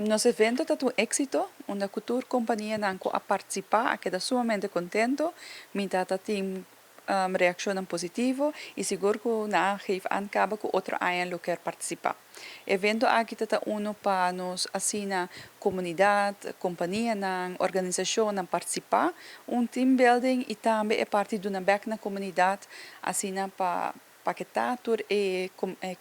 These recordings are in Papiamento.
Nos evento ta un exito, unda cu tur companianan cu a participa a keda sumamente contento. Mi tata tin reaccion positivo y sigur cu nan a geef aan caba cu otro aña lo kier participa. Evento aki ta uno pa nos asina comunidad, companianan, organisacionnan participa, un team building y tambe e parti duna back na comunidad, asina pa paketa tur e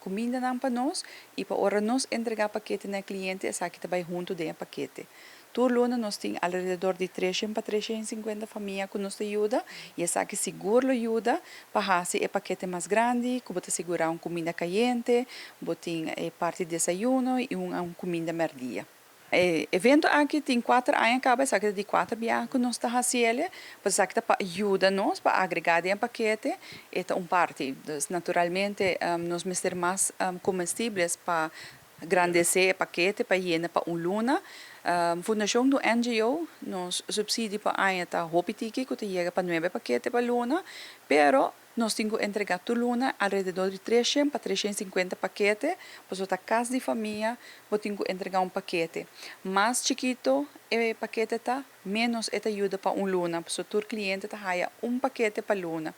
cumindanan pa nos y pa ora nos entrega pakete na cliente, esaki tambe hunto den pakete. Tur luna nos tin alrededor di 300 pa 350 famia cu nos ta yuda y esaki sigur lo yuda pa haci e pakete mas grandi, cu ta sigura un cuminda cayente, bo tin e parti di desayuno y un cuminda merdia. E evento aki tin 4 aña caba, esaki di cuater biaha cu nos ta haciendo, pues esaki ta pa yuda nos pa agrega den pakete, e ta un parti. Dus naturalmente nos mester mas comestibles pa engrandece e pakete pa yena pa un luna. Fundacion ta un NGO, nos subsidio pa aña ta hopi tiki, cu ta yega pa nuebe pakete pa luna, pero nos tin cu entrega tur luna alrededor di 300 pa 350 pakete, pues ta cas di famia, bo tin cu entrega un pakete. Mas chikito e pakete ta, menos e ta yuda pa un luna, pues tur cliente ta haya un pakete pa luna.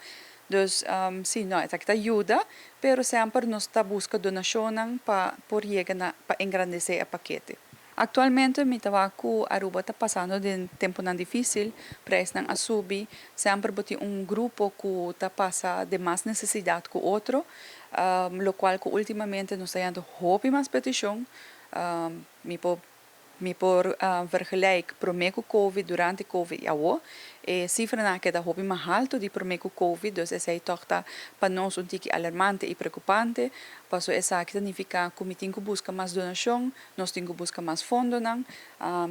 Dus si, no, esaki ta yuda, pero semper nos ta busca donacion pa por yega na pa engrandece e pakete. Actualmente mi ta cu Aruba ta pasando den temponan dificil, prijsnan a subi, semper bo tin un grupo cu ta pasa den mas necesidad cu otro, locual cu ultimamente nos ta hayando hopi mas peticion, mi por vergelijk prome cu Covid, durante Covid y awo. E cifranan a keda hopi mas halto di prome cu Covid, dus esey toch ta pa nos un tiki alarmante y preocupante. Paso esaki ta significa cu mi tin cu busca mas donacion, nos tin cu busca mas fondonan.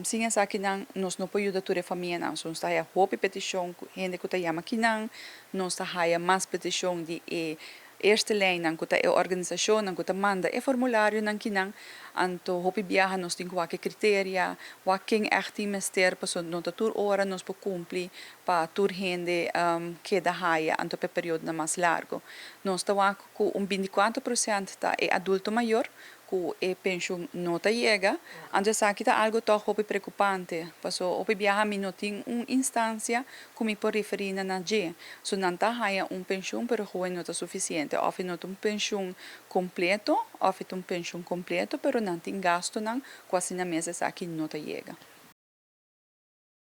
Sin esakinan, nos no por yuda tur famianan. So nos ta haya hopi peticion, hende cu ta yama akinan, nos ta haya mas peticion di e eerste lijn cu ta e organisacionnan cu ta manda e formularionan akinan, anto hopi biaha nos tin cu wak criteria, wak ken echt tin mester, paso no ta tur ora nos por cumpli pa tur hende keda haya anto pa periodo mas largo. Nos ta wak cu un 24% ta e adulto mayor cu e pensioen no ta yega. Anto esaki ta algo toch hopi preocupante. Paso hopi biaha mi no tin un instancia cu mi por referi na dje. So nan ta haya un pensioen, pero gewoon no ta suficiente. Of no ta un pensioen completo, of un pensioen completo, pero nan tin gastonan cu asina mes esaki no ta yega.